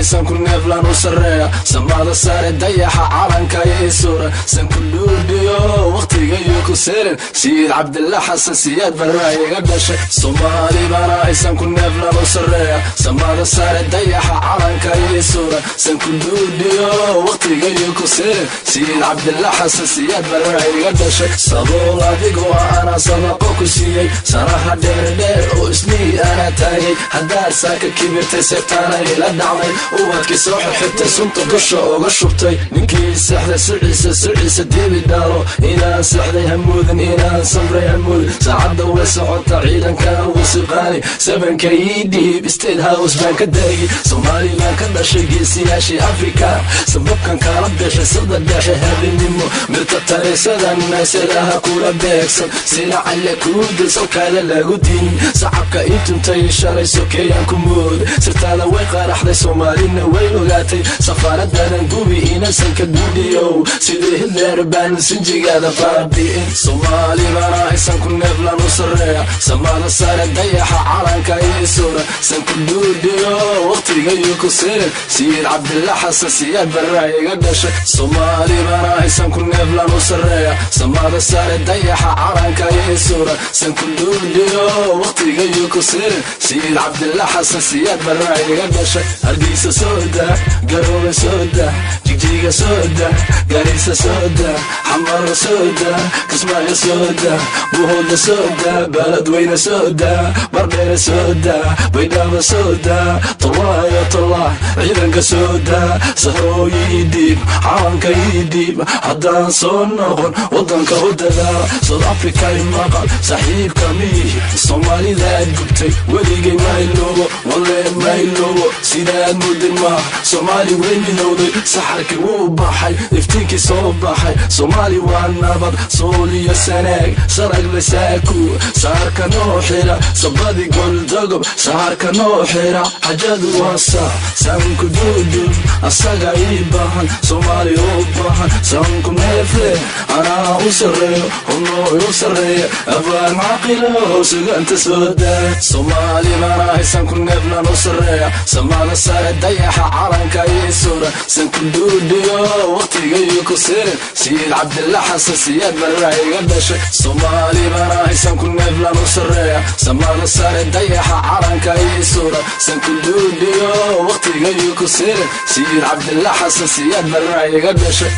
Sanku neeflan u sarreeya, samada sare dayaxa calanka ii suran, sanku dhuudhiyo waqtigayo ku seerin. Sayid Cabdilla Xasan, Siyaad Barraa iga dhashay. Soomaali bana, sanku neeflan u sarreeya, samada sare dayaxa calanka ii suran, sanku dhuudhiyo waqtigayo ku seerin. Sayid Cabdilla Xasan, Siyaad Barraa iga dhashay. Sabool adigoo ana sadaqo ku siiyey, saraha dheerdheer oo isnihii ana taagay. Haddaad saaka kibirtay, seebtaana ila dhacday, ubadkii soo xirxirtay, sunta dusha uga shubtay. Ninkii sexday siciisa siciisa dibi dhaalo. Inaan sexday hamuudin, inaan samray hamuudin. Saacadda way socota, ciidankana wuu siqaani. Sabanka ii dhiib, State House baan ka daagi. Soomaali baan ka dhashay, geesiyaashii Afrika. Sababkan kala bixi sida dhexe habeenimo, mirta tarisadan meesadaha kula beegsan, sina calle kuudil salkaada lagu diin. Sacabka ii tuntay shalay sokeeyaan ku mood. Sirtaada way qaraxday, Soomaalina way ogaatay. Safaaradadan gubi inasanka duudhiyow, sidii Hitler baan sinjigaada baabi'in. Soomaali bana, sanku neeflan u sarreeya, samada sare dayaxa calanka ii suran, sanku dhuudhiyo waqtigayo ku sirin. Sayid Cabdilla Xasan, Siyaad Barraa iga dhashay. Soomaali bana, sanku neeflan u sarreeya, samada sare dayaxa calanka ii suran, sanku dhuudhiyo waqtigayo ku sirin. Sayid Cabdilla Xasan, Siyaad Barraa iga dhashay. Hargeysa sooda, Garoobe sooda, Jigjiga sooda, Garissa sooda, Xamaro sooda, Kismaayo sooda, Buhooda sooda, Baladweyne sooda, Bardheere sooda, Baydhabo sooda. Tolaayo tolaa, ciidanka sooda, sahrooyi ii dhiib, calanka ii dhiib. Haddaan soo noqon, waddanka u dadaala. South Africa maqal, saaxiibka miyihi. Soomaalidaad gubtay weligay ma iloobo, walle ma iloobo. Sidaad mudin maaha, Soomaali way midowday. Saxarkii wuu baxay, iftiinkii soo baxay. Soomaali waa nabad. Sool iyo Sanaag, Saragle, Saaku, saarka noo xira, sabadi Goldogob, saarka noo xira. Xajadu waa saa, sanku duudub asaga ii baahan, Soomaali u baahan. Sanku neefle anaa u sarreeyo, hunooy u sarreeya. Abaan caqilo suganta soo daa. Soomaali bana, sanku neeflan u sarreeya, samada sare dayaxa calanka ii suran, sanku dhuudhiyo waqtigayo ku sirin. Sayid Cabdilla Xasan, Siyaad Barraa iga dhashay. Soomaali bana, sanku neeflan u sarreeya, samada sare dayaxa calanka ii suran, sanku dhuudhiyo waqtigayo ku sirin. Sayid Cabdilla Xasan, Siyaad Barraa iga dhashay.